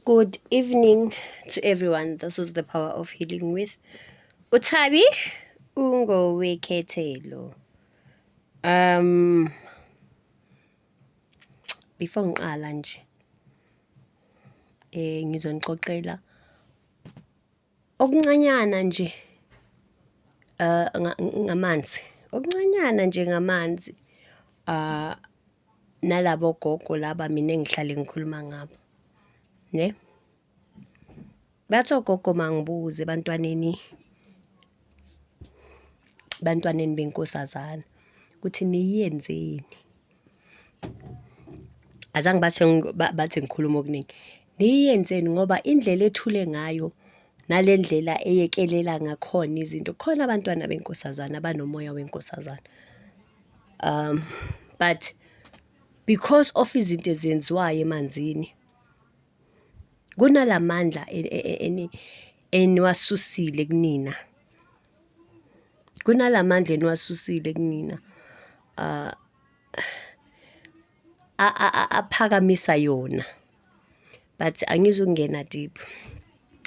Good evening to everyone. This is the power of healing with Utabi Ungowekhethelo. Um before ngiqala nje ngizonixoxela okuncanyana nje ngamanzi, okuncanyana nje ngamanzi nalabo gogo laba mina engihlale ngikhuluma ngabo, ne. Bathi ogogo mangibuze ebantwaneni, ebantwaneni benkosazana ukuthi niyenzeni. Azange basho bathi ngikhuluma okuningi. Niyenzeni ngoba indlela ethule ngayo nale ndlela eyekelela ngakhona izinto, khona abantwana benkosazana abanomoya wenkosazana. But because of izinto ezenziwayo emanzini, kunalamandla eniwasusile kunina. Kunalamandla eniwasusile kunina aphakamisa yona. But angizukungena deep.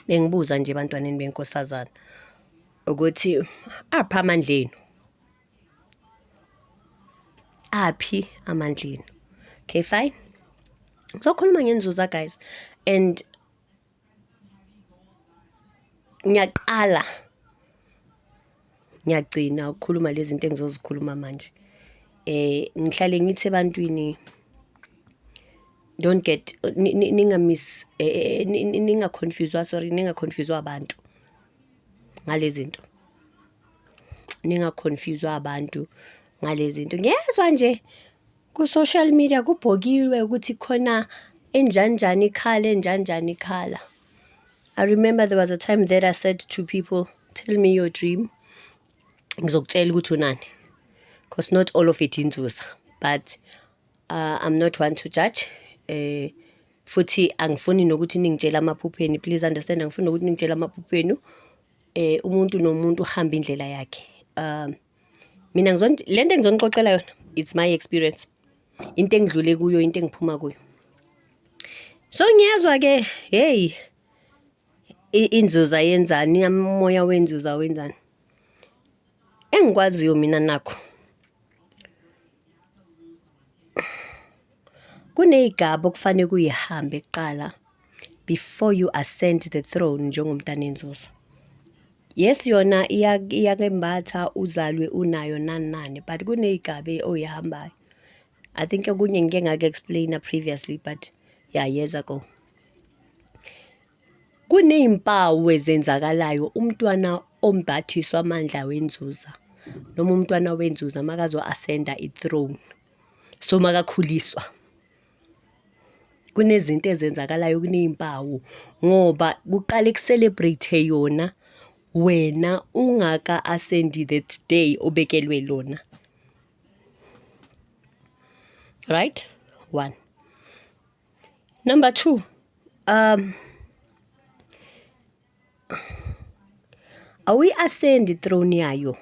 Bengibuza nje ebantwaneni benkosazana ukuthi aphi amandla enu? Aphi amandla enu? Okay, fine. Ngizokhuluma ngenzuza guys and ngiyaqala ngiyagcina ukukhuluma lezi zinto engizozikhuluma manje. Ngihlale ngithi ebantwini don't get ninga-miss ninga-confuse-wa, sorry, ninga-confuse-wa abantu ngale zinto. Ninga-confuse-wa abantu ngale zinto. Ngiyezwa nje ku-social media kubhokiwe ukuthi khona enjanjani ikhala, enjanjani ikhala. I remember there was a time that I said to people, tell me your dream. Ngizokutshela ukuthi unani. Because not all of it inzuza. But I'm not one to judge. Futhi angifuni nokuthi ningitshele amaphupho enu. Please understand, angifuni nokuthi ningitshele amaphupho enu. Umuntu nomuntu uhamba indlela yakhe. Mina lento engizonixoxela yona, it's my experience. Into engidlule kuyo, into engiphuma kuyo. So ngiyezwa ke, hey, inzuza yenzani, umoya wenzuza wenzani. Engikwaziyo mina nakho, kuney'gaba okufanele kuyihambe kuqala before you ascend the throne njengomntana enzuza. Yes, yona iyakembatha uzalwe unayo nani nani, but kuney'gaba oyihambayo. I think okunye ngike ngaku-explain-a previously, but yeah, years ago. Kuney'mpawu ezenzakalayo umntwana ombathiswa amandla wenzuza noma umntwana wenzuza makazo-ascend-a i-throne, so makakhuliswa. Kunezinto ezenzakalayo, kuney'mpawu ngoba kuqale ku-celebrate yona wena ungaka-ascendi that day obekelwe lona. Right? One. Number two, awuyi-ascendi i-throne yayo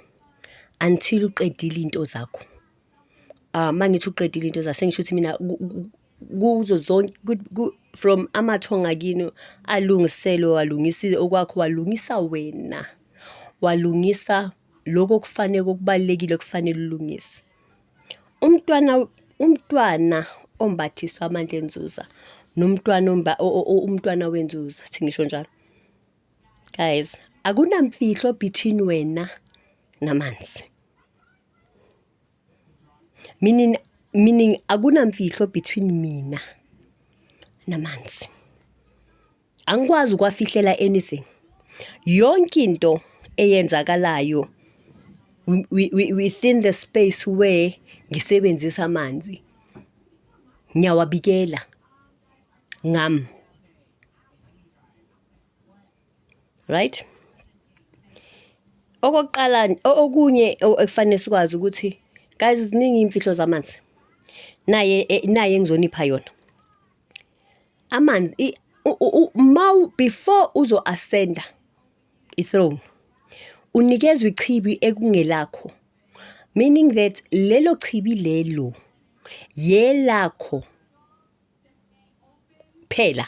until uqedile iy'nto zakho. Uma ngithi uqedile iy'nto zakho, sengisho ukuthi mina kuzo zonke from amathonga akini alungiselwe, walungisa okwakho, walungisa wena, walungisa lokho okufanele okubalulekile kufanele ulungise. Umntwana, umntwana ombathiswa amandla enzuza nomntwana umntwana wenzuza, thi ngisho njalo. Guys, akunamfihlo between wena namanzi. Meaning akunamfihlo between mina namanzi. Angikwazi ukwafihlela anything. Yonke into eyenzakalayo within the space where ngisebenzisa amanzi, ngiyawabikela ngami. Right? Okokuqala, okunye ekufanele sikwazi ukuthi guys, ziningi iy'mfihlo zamanzi. Naye naye engizonipha yona. Amanzi ma before uzo-ascend-a i-throne, unikezwa ichibi ekungelakho. Meaning that lelo chibi lelo yelakho phela.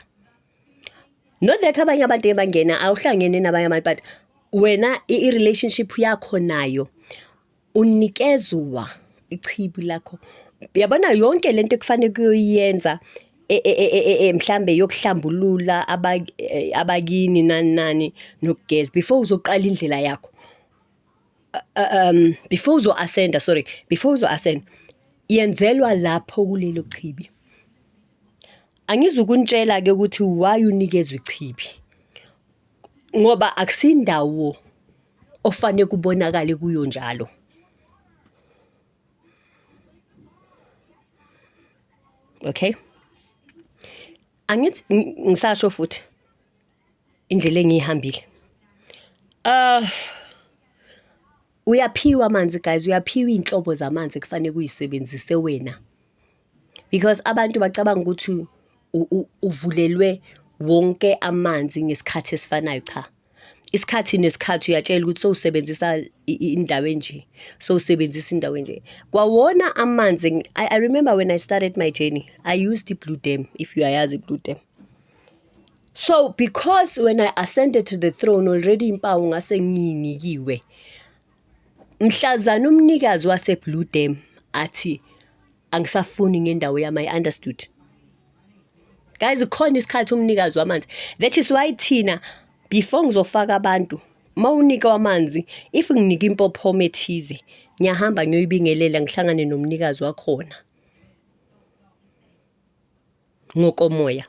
Not that abanye abantu bangena, awuhlangene nabanye abantu, but wena i-relationship yakho nayo unikezwa ichibi lakho. Uyabona yonke lento ekufanele kuyoyenza mhlambe yokuhlambulula abakini nani nani nokugeza before uzoqala indlela yakho, before uzo-ascend-a, sorry, before uzo-ascend-a, yenzelwa lapho kulelo chibi. Angizukunitshela-ke ukuthi why unikezwe ichibi, ngoba akusindawo ofanele kubonakale kuyo njalo. Okay, angithi ngisasho futhi indlela engiyihambile. Uyaphiwa amanzi guys, uyaphiwa iy'nhlobo zamanzi ekufanele uyisebenzise wena. Because abantu bacabanga ukuthi uvulelwe wonke amanzi ngesikhathi esifanayo. Cha, isikhathi nesikhathi uyatshela ukuthi sowusebenzisa indawo enje, sowusebenzisa indawo enje. Kwawona amanzi, I remember when I started my journey, I used the-Blue Dam, if uyayazi i-Blue Dam. So because when I ascended to the throne already impawu ngase ngiyinikiwe. Mhlazana umnikazi wase-Blue Dam athi angisafuni ngendawo yami, I understood. Guys, khona isikhathi umnikazi wamanzi. That is why thina before ngizofaka abantu, mawunikwa amanzi, if nginika impophoma ethize, ngiyahamba ngiyoyibingelela, ngihlangane nomnikazi wakhona ngokomoya.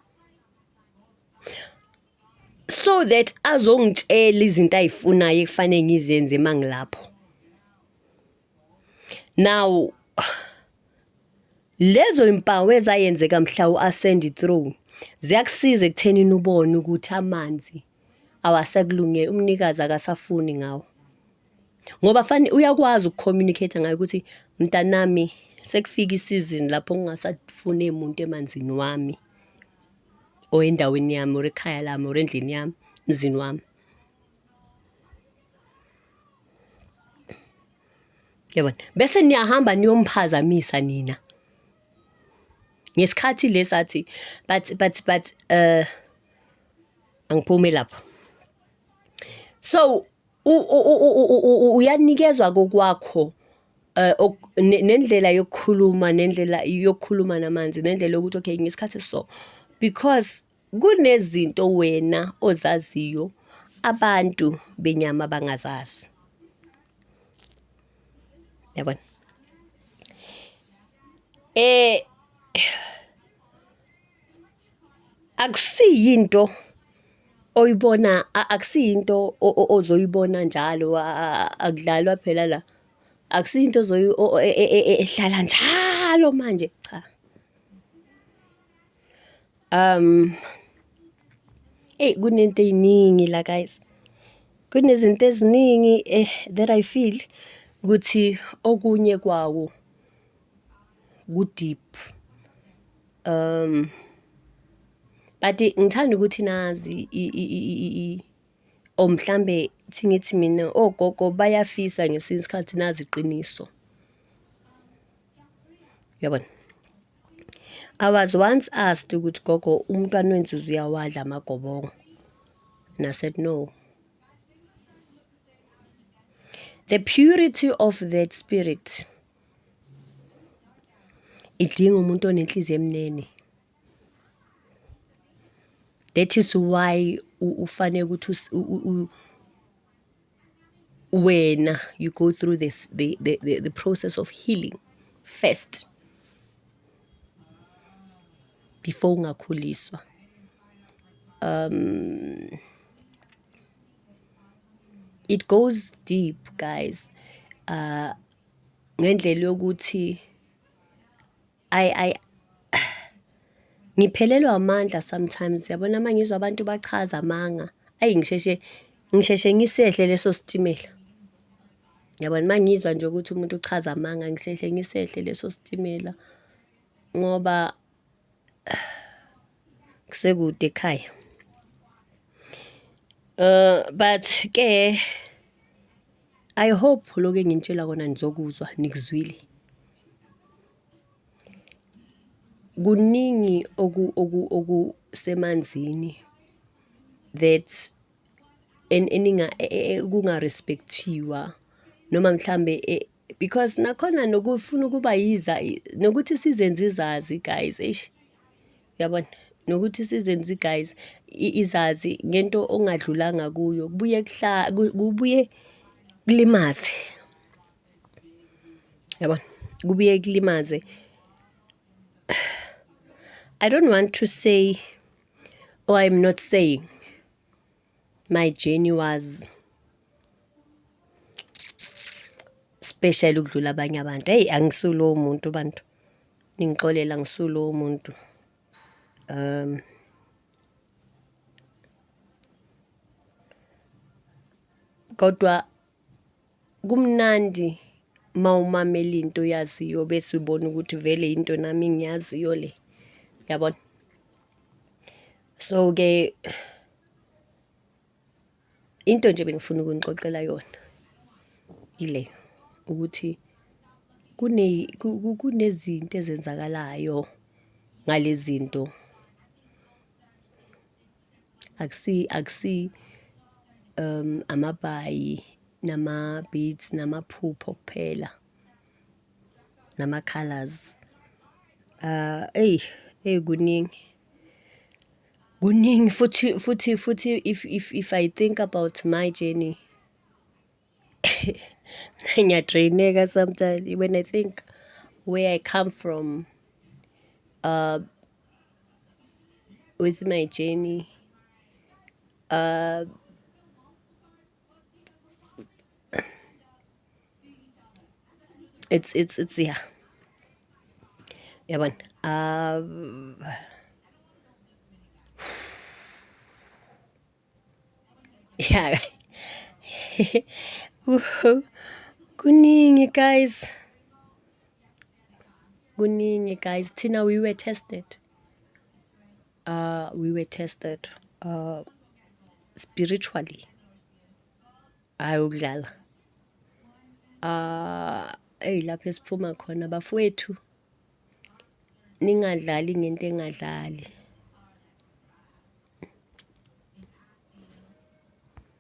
So that azongitshela izinto ayifunayo ekufanele ngizenze mangilapho. Now lezo impawu ezayenzeka mhla u-ascend throne ziyakusiza ekuthenini ubone ukuthi amanzi awasakulungele, umnikazi akasafuni ngawo. Ngoba fane uyakwazi uku-communicate ngayo ukuthi mntanami, sekufika isizini lapho ngingasafuni muntu emanzini wami, or endaweni yami, or ekhaya lami, or endlini yami, emzini wami. Yabona? Bese niyahamba niyomphazamisa nina. Ngesikhathi lesi athi but angiphume lapho. So uyanikezwa kokwakho nendlela yokukhuluma, nendlela yokukhuluma namanzi, nendlela yokuthi okay, ngesikhathi so, because kunezinto wena ozaziyo abantu benyama bangazazi. Yabona? Akusiyinto oyibona, akusiyinto ozoyibona njalo, akudlalwa phela la. Akusiyinto ehlala njalo manje, cha. Eyi, kunento ey'ningi la guys. Kunezinto eziningi that I feel ukuthi okunye kwawo ku-deep. But ngithanda ukuthi nazi or mhlambe thi ngithi mina ogogo bayafisa ngesinye isikhathi nazi iqiniso. Uyabona? I was once asked ukuthi, "Gogo, umntwana wenzuzu uyawadla amagobongo?" And I said, "No." The purity of that spirit idinga umuntu onenhliziyo emnene. That is why ufanele ukuthi wena you go through this the process of healing first before ungakhuliswa. It goes deep, guys. Ngendlela yokuthi I ngiphelelwa amandla sometimes, yabona, uma ngizwa abantu bachaza amanga, ayi, ngisheshe ngisehle leso sitimela. Yabona, uma ngizwa nje ukuthi umuntu uchaza amanga, ngisheshe ngisehle leso sitimela ngoba kusekude ekhaya. But-ke I hope lokhu enginitshela kona nizokuzwa, nikuzwile. Kuningi okusemanzini. that ukunga-respect-iwa noma mhlambe because nakhona nokufuna ukuba yiza, nokuthi sizenze izazi guys, eish, uyabona? Nokuthi sizenze guys izazi ngento ongadlulanga kuyo, kubuye kubuye kulimaze, yabona? Kubuye kulimaze. I don't want to say, or I'm not saying my journey was special ukudlula abanye abantu. Hheyi, angisulowo muntu bantu, ningixolele angisulowo muntu. Kodwa kumnandi uma umamela into oyaziyo bese ubona ukuthi vele into nami engiyaziyo le, yabona? So-ke, into nje ebengifuna ukunixoxela yona ile, ukuthi kunezinto ezenzakalayo ngale zinto. Akusi amabhayi, nama-beads, namaphupho kuphela, nama-colours. Eyi, eyi kuningi, kuningi futhi futhi futhi if I think about my journey, ngiya-drain-eka sometimes when I think where I come from, with my journey, it's yeah, yabona? Yeah, kuningi guys, kuningi guys. Thina we were tested. We were tested spiritually. Hhayi ukudlala. Eyi lapho esiphuma khona bafowethu, ningadlali ngento engadlali.